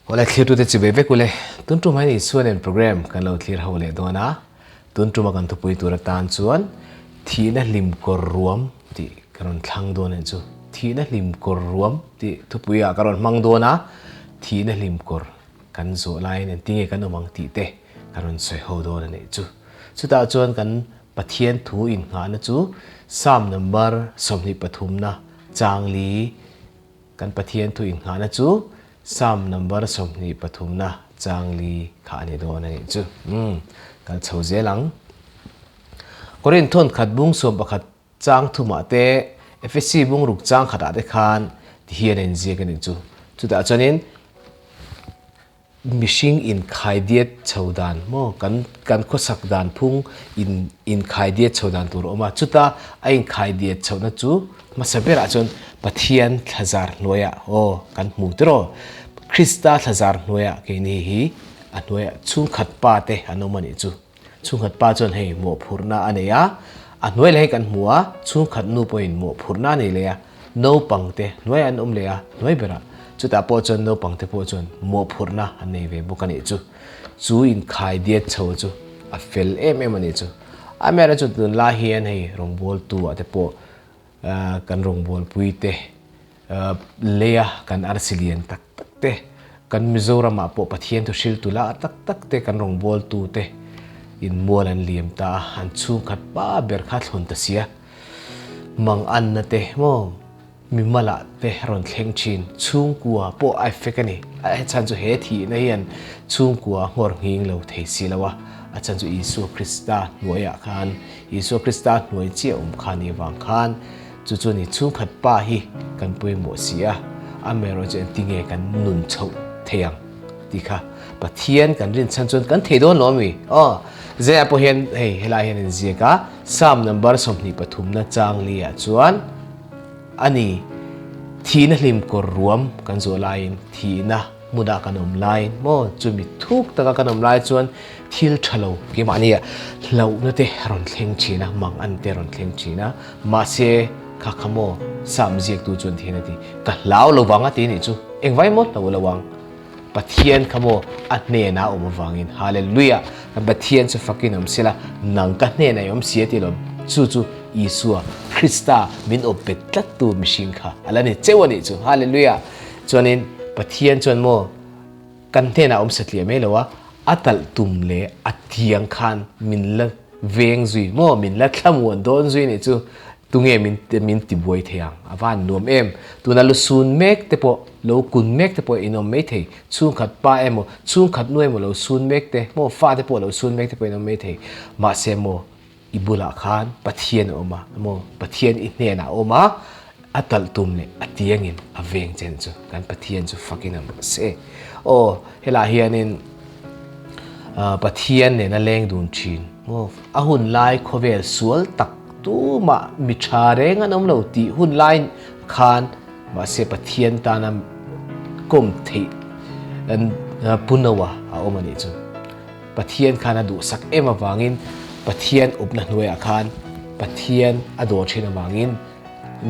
Awle thlirtute chi ve vek ule, tun tum hian Isua nen program kan lo thlir ho leh dawn a, tun tuma kan thupui tur atan chuan thihna hlim kawr ruam tih ka rawn thlang dawn anih chu. Thihna hlim kawr ruam tih thupuiah ka rawn hmang dawn a, thihna hlim kawr kan zawh laiin engtinge kan awm ang tih te ka rawn sawi ho dawn anih chu. Chutah chuan kan Pathian thu innghahna chu Psalm number 23 na changli Kan Pathian thu innghahna chu Psalm number 23 na changli kha a ni dawn a nih chu. Umm, kal chho zel ang. Korinth thawn khat bung 11 chang thumah te, Efesi bung ruk chang khatah te khan ti hian a inziak a nih chu. Chutah chuanin Mihring inkhaidiat chho dan maw kan kan khawsak dan phung in inkhaidiat chho dan tur a awm a, chuta a inkhaidiat chhohna chu hmasa berah chuan Pathian thlazar hnuaiah aw kan hmu tiraw Krista thlazar hnuaiah keini hi a hnuaiah chhungkhat pa te an awm a nih chu. Chhungkhat pa chuan hei mawhphurhna a nei a, a hnuai leh hei kan hmu a, chhungkhat nu pawhin mawhphurhna a nei leh a, naupang te hnuaiah an awm leh a, hnuai berah chutah pawh chuan naupang te pawh chuan mawhphurhna an nei ve bawk a nih chu. Chu inkhai diat chho chu a fel em em a nih chu. Amaherawhchu tunlai hian hei rawngbawltu ah te pawh kan rawngbawlpui te leia kan arsi lian tak tak te, kan Mizoramah pawh Pathian thu hriltu la tak tak te kan rawngbawltu te in mual an liam ta a, an chhungkhat pa ber kha thlawn ta sia. Mang anna te maw mimalah te rawn thleng thin, chhungkua pawh a effect a ni. A chhan chu he thihna hian chhungkua nghawr nghing lo thei si lo a, a chhan chu Isua Krista hnuaiah khan Isua Krista hnuai chiah awm kha ni avang khan chu chu ni chhungkhat pa hi kan pawimawh si a, amaherawh chu engtinge kan nun chhoh thei ang tih kha Pathian kan rin chhan chuan kan thei dawn lo ami? Aw, Zaiah pawh hian hei helai hian in ziak a, Psalm number 23 na chang li ah chuan ani thihna hlim kawr ruam kan zawh laiin thihna hmunah kan awm laiin maw chumi thuk taka kan awm lai chuan thil tha lo keimahnia hlauhna te a rawn thleng thin a, mang an te a rawn thleng thin a, mahse kha kha maw Psalm ziaktu chuan ti hian a ti, ka hlau lo vang a ti anih chu, engvai maw hlau lo ang, Pathian kha maw a hnenah a awm avangin Hallelujah kan Pathian chu fakin awm sela, nang ka hnenah i awm si a ti lawm, chu chu Isua Krista min awp bet tlattu mihring kha a la ni cheu a nih chu, Hallelujah chuanin Pathian chuan maw Kan hnenah awm satliah mai lo a, a talh tum leh a tiang khan min la veng zui maw, min la thlamuan dawn zui nih chu tunge min min tibuai thei ang, a van nuam em. Tuna lu sun mek te pawh, lo kun mek te pawh in awm mai thei, chhungkhat pa emaw, chhungkhat nu emaw lo sun mek te maw, fa te pawh lo sun mek te pawh in awm mai thei, mahse maw I bulah khan Pathian a awm a, maw? Pathian i hnenah a awm a, a talh tum leh a tiangin a veng chen chu kan Pathian chu fakin a mawh se. Aw, helaiah hianin Pathian nena leng dun thin, maw? A hun lai khawvel sual tak tumah mi tha reng an awm lo tih hun lai khan mahse Pathian tana kawm theih Punoa a awm a nih chu. Pathian khan a duhsak em avangin Pathian upna hnuaiah khan Pathian a dawr thin avangin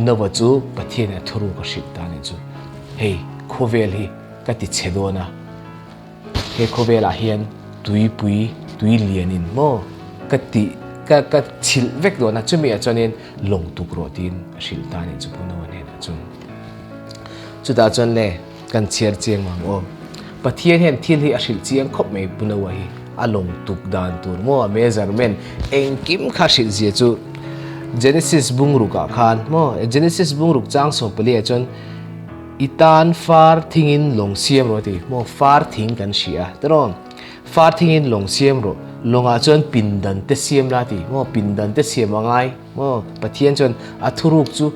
Nova chu Pathian a thuruk a hrilh ta nih chu. Hei khawvel hi ka ti chhe dawn a, he khawvelah hian tuipui tui lianin maw ka ti ka ka chhilh vek dawn a, chumi ah chuanin lawng tuk rawh tiin a hrilh ta nih chu Pu Nova hnenah chuan. Chutah chuan le Kan chhiar chiang ang aw. Pathian hian thil hi a hrilh chiang khawp mai Pu Noah hi a lawng tuk dan tur maw a measurement engkim kha hrilh zia chu Genesis bungruk ah khan maw Genesis bungruk chang 14 ah chuan i tan far thingin lawng siam rawh a ti maw far thing kan hria tiraw far thingin lawng siam rawh lawngah chuan pindan te siam la ti maw pindan te siam a ngai maw Pathian chuan a thuruk chu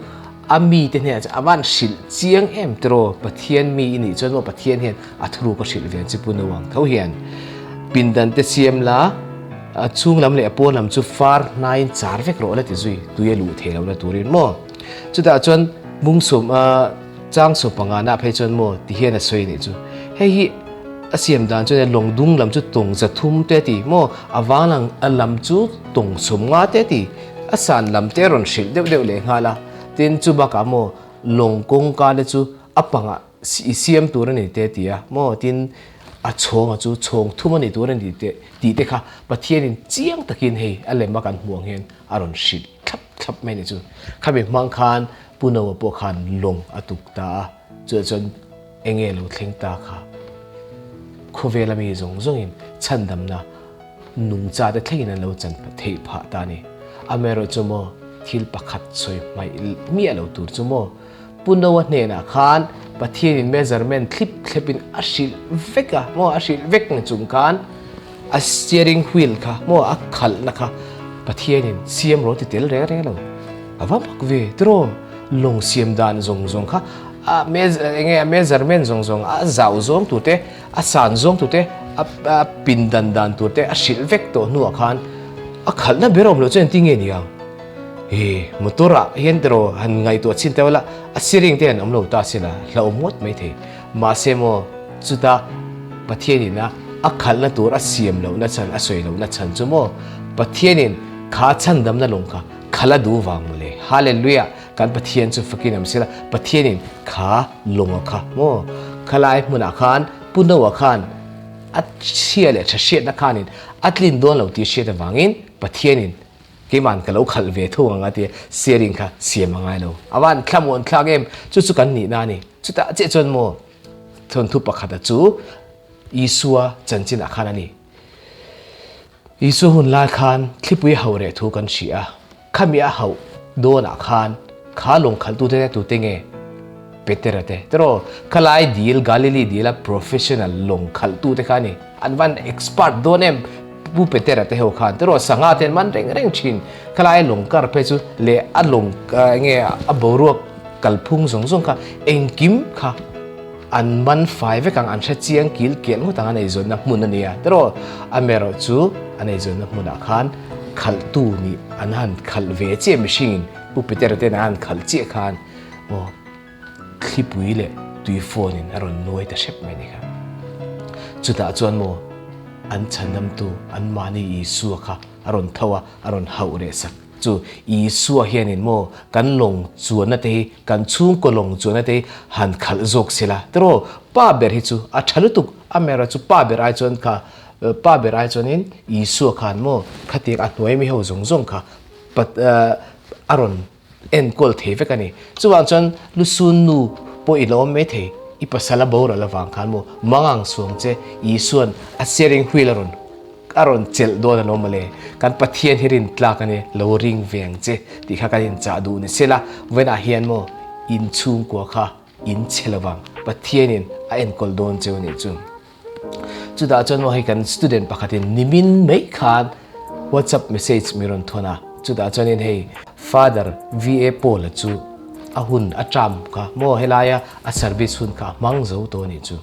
A mite hnenah chuan a van hrilh chiang em tiraw Pathian mi i nih chuan maw Pathian hian a thuruk a hrilh ve ang che Pu Nuang tho hian pindan te siam la a chhung lam leh a pawn lam chu far hnaiin char vek rawh la ti zui tui a luh thei lo na turin maw chutah chuan mungsum a chang sawm panga na phei chuan maw ti hian a sawi a nih chu hei hi a siam dan chuan lawng dung lam chu tawng 300 te a ti maw a vang lang a lam chu tawng 50 te a ti. A san lam te a rawn hrilh deuh deuh leh nghal a, tin chu bakah maw lawng kawngka te chu a pangah i siam tur a ni te ti a maw tin a chhawng a chu chhawng thum a ni tur a ni te tih te kha Pathianin chiang takin hei a lem a kan hmuh ang hian a rawn hrilh thlap thlap mai a ni chu. Khami hmang khan Pu Noah pawh khan lawng a tuk ta a, chutah chuan eng nge lo thleng ta kha khawvela mi zawng zawngin chhandamna nungcha te thlengin an lo chan theih phah ta a ni. Amaherawh chu maw thil pakhat sawi hmaih miah lo tur chu maw Pu Noah hnenah khan Pathianin measurement thlip thlepin a hrilh vek a, maw a hrilh vek ni chung khan a steering wheel kha maw a khalhna kha Pathianin siam rawh ti tel reng reng lo. A va mak ve tiraw lawng siam dan zawng zawng kha a enge a measurement zawng zawng a zau zawng tur te a san zawng tur te a pindan dan tur te a hrilh vek tawh hnuah khan a khalhna ber awm loh chuan engtin nge ni ang? He motor ah hian tiraw han ngaihtuah chhin teuh la, a steering te han awm lo ta se la, hlauhawm ngawt mai thei. Mahse maw chuta Pathian in a a khalhna tur a siam lohna chhan, a sawi lohna chhan chu maw Pathian in kha chhandamna lawng kha khalh a duh vang maw le. Hallelujah! Kan Pathian chu fakin awm sela, Pathian in kha lawnga kha maw khalai hmunah khan Pu Noah khan a chhia leh tha hriatna khanin a tlin dawn lo tih hriat avangin Pathian in Keiman ka lo khalh ve thung ang a tia steering kha siam a ngai lo. A van thlamuan thlak em? Chu chu kan nihna a ni. Chutah chiah chuan maw thawnthu pakhata chu Isua chanchinah khan a ni. Isua hun lai khan thlipui hauh reh thu kan hria a, khami a hauh dawnah khan kha lawng khalhtute te tute nge? Petera te tiraw khalai dil Galilee dila professional lawng khalhtute kha a ni. An van expert dawn em Pu Petera te ho khan tiraw sangha te an man reng reng thin. Khalai lawng kar phei chu leh a lawng enge a boruak kalphung zawng zawng kha engkim kha an man fai vek ang an hre chiang kil kel ngawt ang an eizawnna hmun a nia tiraw amaherawh chu an eizawnna hmunah khan khalhtu nih an han khalh ve chiah mihringin Pu Petera ten an han khalh chiah khan maw Thlipui leh tui phone in a rawn nuai ta hrep mai a ni kha. Chutah chuan maw an chhandamtu an mahni Isua kha a rawn tho a, a rawn hauh reh sak. Chu Isua hianin maw kan lawng chuanna te hi, kan chhungkaw lawng chuanna te hi han khalh zawk se la. Tiraw pa ber hi chu a tha lutuk, amaherawh chu pa ber ai chuan kha pa ber ai chuanin Isua khan maw khatiang a hnuai mi ho zawng zawng kha a rawn enkawl thei vek a ni. Chuvang chuan Lusun nu pawh i lo awm mai thei, i pasal a boral avang khan maw mangang suang che Isuan a steering wheel a rawn a rawn chelh dawn a lo mawle, kan Pathian hi rin tlak a ni, lo ring ve ang che tih kha kan inchah duh ni sela, vawiinah hian maw inchhungkua kha in che lovang Pathianin a enkawl dawn cheu a nih chu. Chutah chuan maw hei kan student pakhatin nimin mai khan WhatsApp message mi rawn thawn a, chutah chuanin hei Father VA Paul-a chu a hun a term kha maw helaia a service hun kha a hmang zo tawh a nih chu.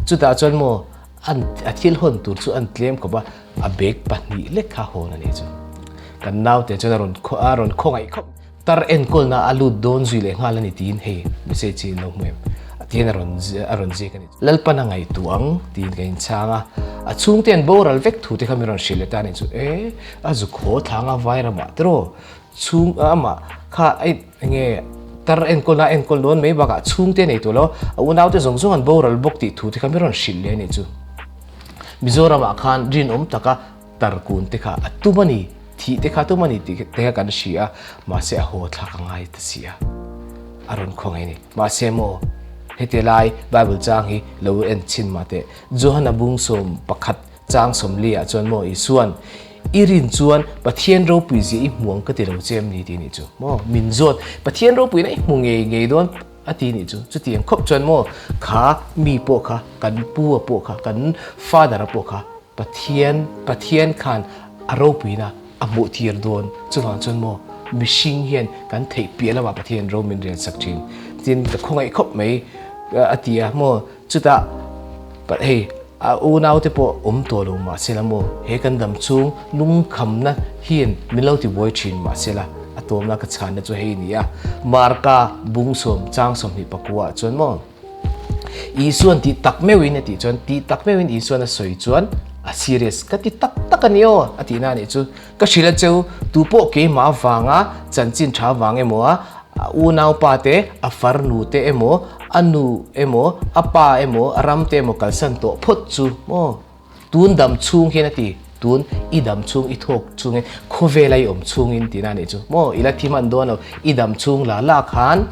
Chutah chuan maw an a thil hawn tur chu an tlem khawp a, a bag pahnih lek kha hawn a nih chu. Kan naute chuan a rawn a rawn khawngaih khawp. Tar enkawlna a lut dawn zui leh nghal a ni tiin hei message hi in lo hmu em? Tiin a rawn a rawn ziak a ni. Lalpan a ngaihtuah ang tiin ka inchhang a, a chhungte an boral vek thu te kha min rawn hrilh leh ta a ni chu e, a zuk haw thlang a vai ramah tiraw chhung amah kha enge tar enkawlna a enkawl dawn mai bakah chhungte a nei tawh lo, a unaute zawng zawng an boral bawk tih thu te kha min rawn hrilh leh a ni chu. Mizoramah khan rinawm taka Tarkun te kha a tum a ni, thih te kha a tum a ni tih te kha kan hria a, mahse a haw thlak a ngai ta si a, a rawn khawngaih a ni. Mahse maw, heti lai Bible chang hi lo en chhin mah teh, Johana bung 11 chang 40 ah chuan maw Isuan, I rin chuan Pathian ropui zia i hmu ang ka ti lo che em ni tih nih chu maw, min zawt, Pathian ropuina i hmu ngei ngei dawn a ti nih chu, chutiang khawp chuan maw kha mi pawh kha, kan pu a pawh kha, kan father a pawh kha, Pathian, Pathian khan a ropuina a hmuh tir dawn. Chuvang chuan maw, mihring hian kan theih piah lamah Pathian ro min rian sak thin. Tin, ka khawngaih khawp mai a ti a maw, chutah hei a unaute pawh awm tawh lo mahsela maw, he kan dam chhung lungkhamna hian min lo tibuai thin mahsela a tawmna ka chhanna chu hei a ni a. Marka bung sawm chang 24 ah chuan maw, Isuan tih tak meuhin a tih chuan tih tak meuhin Isuan a sawi chuan a serious ka ti tak tak a ni aw a tihna a nih chu. Ka hrilh a cheu tu pawh keimah vanga chanchin tha vang emaw a unaupa te a farnu te emaw A nu emaw, a pa emaw, a ram te emaw kalsan tawh phawt chu maw? Tun dam chhung hian a ti, tun i dam chhung, i thawk chhungin, khawvela i awm chhungin tihna a nih chu maw? I la thi hman dawn lo, i dam chhung la la khan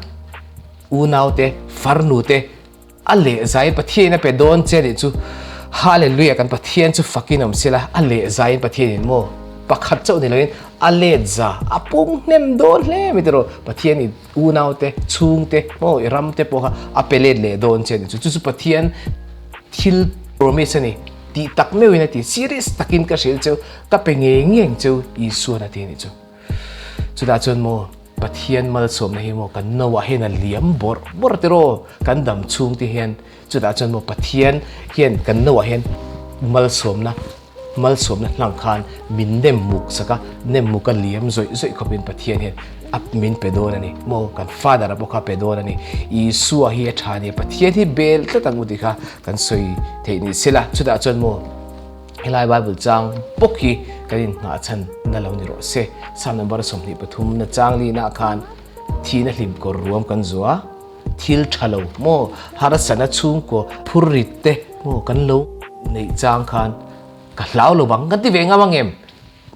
unaute, farnute, A lehzaiin Pathianin a pe dawn che nih chu Hallelujah kan Pathian chu fakin awm sela a lehzaiin Pathianin maw pakhat chauh ni loin a let za a pung hnem dawn hle mai tiraw Pathianin unaute chhungte maw i ramte pawh kha a pe let leh dawn che nih chu chu chu Pathian thil promise a ni tih tak meuhin a ti serious takin ka hrilh cheu ka pe ngei ngei ang cheu Isuan a ti nih chu. Chutah chuan maw Pathian malsawmna hi maw kan noah hian a liam bawrh bawrh tiraw kan dam chhung te hian chutah chuan maw Pathian hian kan noah hian malsawmna malsawmna hlang khan min nem muk sak a nem muk a liam zawih zawih khawpin Pathian hian a min pe dawn a ni maw kan father a pawh kha pe dawn a ni Isua hi a tha a ni Pathian hi bel tlat ang u tih kha kan sawi theih ni sela chutah chuan maw Helai Bible chang bawk hi kan inngah chhan na lo ni rawh se. Psalm number 23 na chang li na khan thihna hlim kawr ruam kan zuah a, thil tha lo maw harsatna chhungkaw phur rit te maw kan lo neih chang khan ka hlau lo bang kan ti ve ngam ang em?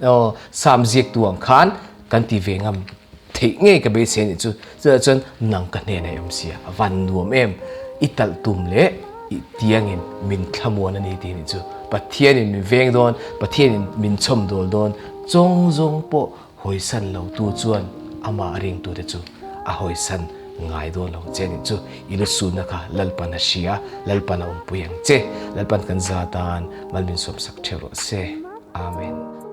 Aw, Psalm ziaktu ang khan kan ti ve ngam theih ngei ka beisei anih chu. Chutah chuan nang ka hnenah i awm sia, a van nuam em, i talh tum leh i tiangin min thlamuan a ni tih anih chu. Pathianin min veng dawn, Pathianin min chhawm dawl dawn, chawng zawng pawh hawisan lo tu chuan amah ringtute chu a hawisan ngai dawn lo che anih chu. I lusunna kha Lalpan a hria, Lalpan a awmpui ang che. Lalpan kan za tan mal min sawmsak theuh rawh se. Amen.